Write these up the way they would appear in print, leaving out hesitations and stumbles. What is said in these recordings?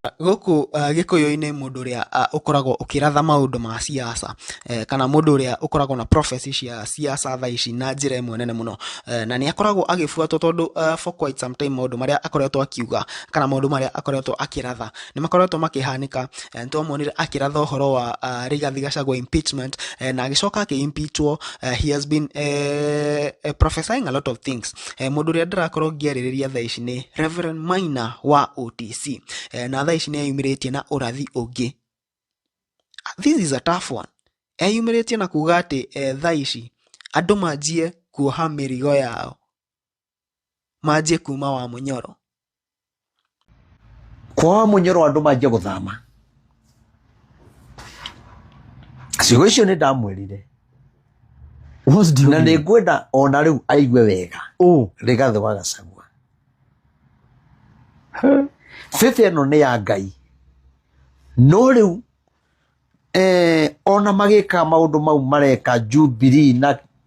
Gũkũ gĩkũyũ-inĩ mũndũ ũrĩa ũkoragwo ũkĩratha maũndũ ma siasa, kana mũndũ ũrĩa ũkoragwo na prophecy cia siasa thaa ici na njĩra ĩmwe nene mũno, na nĩ akoragwo agĩbuatwo tondũ for quite some time maũndũ marĩa akoretwo akiuga kana maũndũ marĩa akoretwo akĩratha nĩ makoretwo makĩhanĩka. Nĩ twamuonire akĩratha ũhoro wa Rigathi Gachagua impeachment, na agĩcoka akĩ impeachwo. He has been prophesying a lot of things. Mũndũ ũrĩa ndĩrakorwo ngĩarĩrĩria thaa ici nĩ Reverend Maina wa OTC, na thaa ici nĩ eyumĩrĩtie na ũrathi ũngĩ. This is a tough one. Eyumĩrĩtie na kuga atĩ thaa ici andũ manjie kuoha mĩrigo yao, manjie kuma wa mũnyoro. Kwa Munyoro andũ manjie gũthama. Ciugo icio nĩ ndamwĩrire. What do you Na nĩ mean? ngwenda ona rĩu aigue wega. Oh. Rigathĩ wa Gachagua. Bĩbĩ ĩno nĩ ya Ngai. No rĩu ona magĩka maũndũ mau mareka Jubilee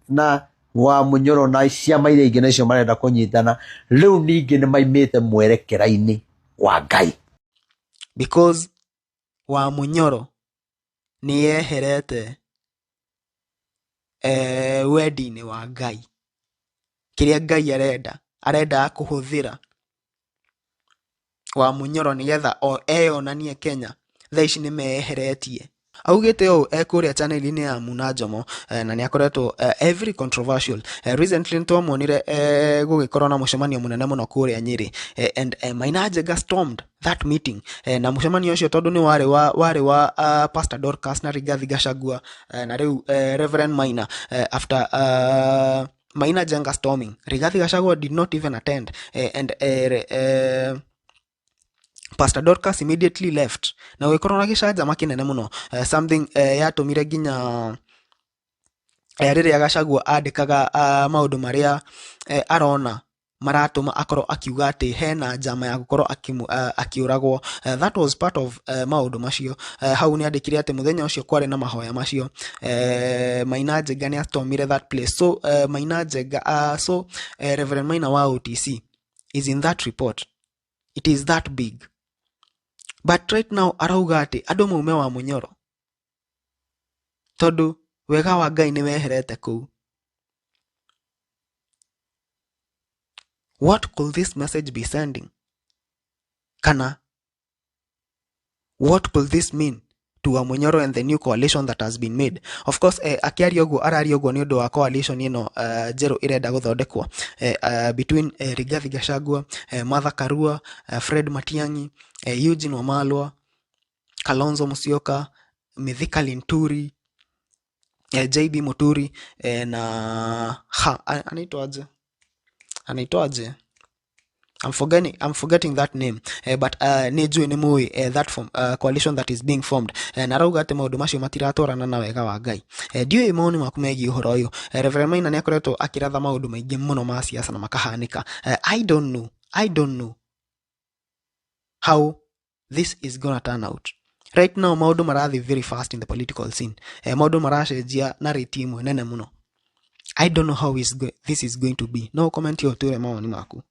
na wa Munyoro na ciama iria ingĩ nacio marenda kũnyitana, rĩu ningĩ nĩ maimĩte mwerekera-inĩ wa Ngai. Because wa Munyoro nĩ yeherete wendi-inĩ wa Ngai. Kĩrĩa Ngai arenda, arenda kũhũthĩra wa Munyoro nĩgetha eyonanie Kenya. Thaa ici nĩ meyeheretie. Augĩte ũũ e kũrĩa channel-inĩ ya Muna Njomo, na nĩ akoretwo very controversial. Recently nĩ twamuonire gũgĩkorwo na mũcemanio mũnene mũno kũrĩa Nyĩrĩ, and Maina Njenga stormed that meeting, na mũcemanio ũcio tondũ nĩ warĩ wa Pastor Dorcas na Rigathi Gachagua, na rĩu Reverend Maina, after Maina Njenga storming, Rigathi Gachagua did not even attend, and Pastor Dorcas immediately left na gũgĩkorwo na gĩcanjama kĩnene mũno, something yatũmire nginya rĩrĩa Gachagua andĩkaga maũndũ marĩa arona maratũma akorwo akiuga atĩ hena njama ya gũkorwo akĩũragwo, that was part of maũndũ macio. Hau nĩ andĩkire atĩ mũthenya ũcio kwarĩ na mahoya macio, Maina Njenga nĩ astormire that place. So Maina Njenga, so Reverend Maina wa OTC is in that report. It is that big. But right now arauga atĩ andũ maume wa Munyoro tondũ wega wa Ngai nĩ weherete kũu. What could this message be sending? Kana what could this mean to Wamunyoro and the new coalition that has been made? Of course, akĩaria ũguo araria ũguo nĩ ũndũ wa coalition ĩno njerũ ĩrenda gũthondekwo between Rigathi Gachagua, Martha Karua, Fred Matiang'i, Eugene Wamalwa, Kalonzo Musyoka, Mithika Linturi, JB Muturi, na ha, anaitwaje? Anaitwaje? I'm forgetting that name, but nĩ njũĩ nĩ mũĩ that form, coalition that is being formed, na arauga atĩ maũndũ macio matiratwarana na wega wa Ngai. Ndiũĩ mawoni maku megiĩ ũhoro ũyũ. Reverend Maina nĩ akoretwo akĩratha maũndũ maingĩ mũno ma siasa na makahanĩka. I don't know. I don't know how this is gonna turn out. Right now maũndũ marathiĩ very fast in the political scene. Maũndũ maracenjia na rate ĩmwe nene mũno. I don't know how this is going to be. No comment yo ũtwĩre mawoni maku.